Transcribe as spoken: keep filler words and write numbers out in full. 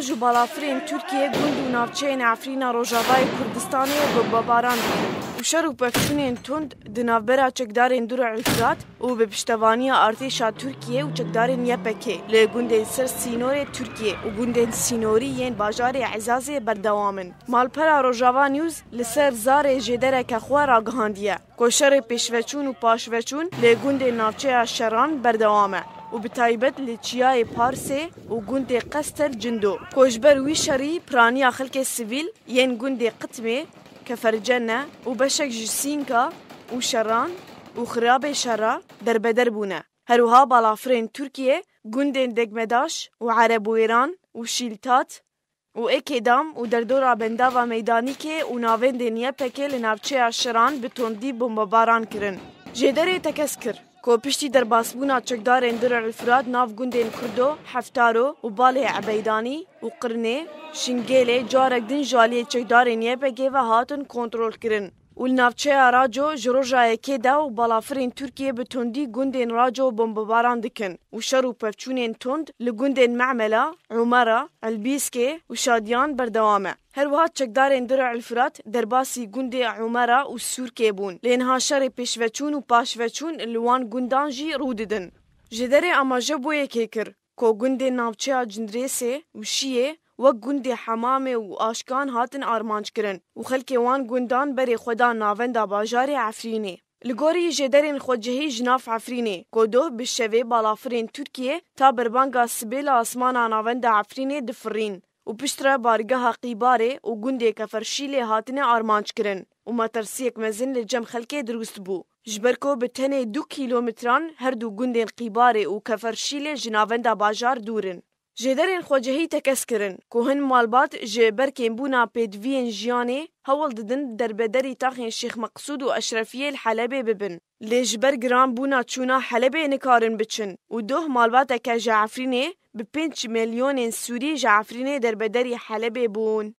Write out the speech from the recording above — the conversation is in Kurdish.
Ji balafirên Tirkiyê gund û navçeyên Efrîna Rojavayê Kurdistanê bombebaran dikin û şer û pevçûnên tund di navbera çekdarên Dir û El Firat û bi piştevaniya artêşa Tirkiyê û çekdarên Y P G li gundên ser sînorê Tirkiyê û gundên sînorî yên bajarê Ezazê berdewam in. Malpera Rojava News li ser zarê jêdereke xwe ragihandiye ku şerê pêşveçûn û paşveçûn li gundên navçeya Şeran berdewam e û bi taybet li çiyayê Parsê û gundê Qester Cindo ku ji ber wî şerî piraniya xelkê sivîl yên gundê Qitmê, Kefercene û beşek ji Sînka û Şeran û Xirabê Şera derbeder bûne. Her wiha balafirên Tirkiyê gundên Degmedaş û Erebwêran û Şîltat û Ê Kêdam û derdora Bendava Meydanîkê û navendên Y P G li navçeya Şiran bi tondî bombebaran kirin. Jêderê tekez kir ku piştî derbasbûna çekdarên Dir El Firat nav gundên Kurdo, Heftaro û Balê Ebeydanî û Qirnê, Şingêlê carek din ji aliyê çekdarên Y P G ve hatin kontrolkirin. Û li navçeya Raco ji roja yekê de û balafirên Tirkiyê bi tundî gundên Raco bombebaran dikin û şer û pevçûnên tund li gundên Memela, Umera, Elbîskê û Şadiyan berdewam e. Her wiha çekdarên Dir El Firat derbasî gundê Umera û Sûrkê bûn. Lê niha şerê pêşveçûn û paşveçûn li wan gundan jî rû didin. Ji derê amaje bo yekê kir ku gundên navçeya Cindirêsê û Şiyê wek gundê Hemamê û Aşkan hatin armanckirin û xelkê wan gundan berê xwe dan navenda bajarê Efrînê. Li gorî jêderên xwecihî ji nav Efrînê, ku doh bi şevê balafirên Tirkiyê ta berbanga sibê li asmana navenda Efrînê difirîn û piştre bargeha Qîbarê û gundê Keferşîlê hatine armanckirin û metirsiyek mezin li cem xelkê dirust bû. Ji ber ku bi tenê du kîlometran her du gundên Qîbarê û Keferşîlê ji navenda bajar dûr in. Jêderên xwecihî tekez kirin ku hin malbat ji ber kêmbûna pêdiviyên jiyanê hewl didin derbederî taxên Şêx Meqsûd û Eşrefiyê li Helebê bibin. Lê ji ber giranbûna çûna Helebê nikarin biçin û doh malbateke ji Efrînê bi pênc milyonên Sûrî ji Efrînê derbederî Helebê bûn.